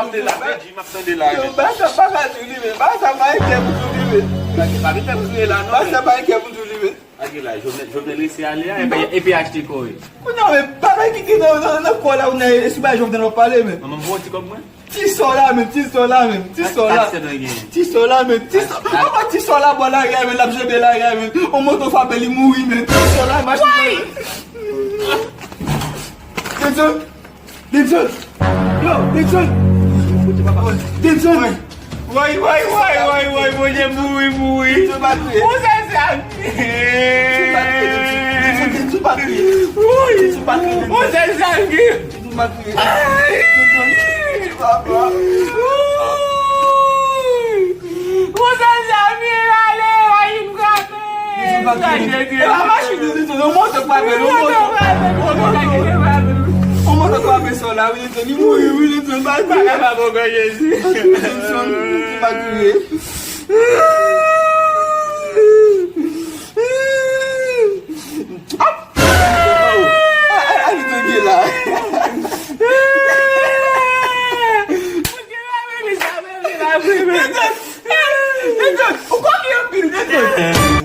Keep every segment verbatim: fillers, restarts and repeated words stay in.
Tande la, men, Jim ap tande la, men. Ba sa pa ka tou li, men. Ba sa pa enkyè pou tou li, men. Pa gen, pa gen tèt kriye la, non, men. Ba sa pa enkyè pou tou li, men. Gade la, Jovenel, Jovenel resi ale a, epi, epi achte kò, wi. Kounye a, men, bagay ki gen nan, nan, nan kò la, ou nan, e sou bagay Jovenel w ap pale, men. Manman m voye ti kòb mwen. Ti sò la, men, ti sò la, men, ti sò la. Ti sò la, men, ti sò. Papa, ti sò la, bò lari a, men, l ap janbe lari a, men. On moto frape, li mouri, men. Ti sò la, machin. Denson! Denson! Yo, Denson! Denson! Woy, woy, woy, woy, woy, Bondye mouri, mouri. Denson pa kriye. Ou sezi ak... Denson pa kriye, Denson. Denson pa kriye. Woy! Denson pa kriye, Denson. Ou sezi ak... Denson pa kriye. Denson, papa. Woy! Ou sezi ak... ale, woy, m kraze. Jezi. E pa machin, Denson, on moto k frape l, on moto. On moto k frape sò la, wi, Denson, li mouri, wi, Denson, pa kriye. Bagay pa bon, Jezi. Denson, pa kriye. A, a, a, li te gen la. Denson, ou koke anpil, Denson.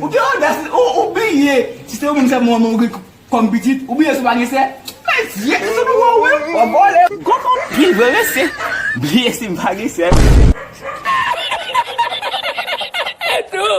Ou gen odas, ou, ou bliye. Si se yon moun sèlman ou gen kòm pitit, ou bliye si w pa gen sè. Mesye, Denson, ou wè, w ap vole. Gwo anpil vre, mesye. Bliye si m pa gen sè. E tou.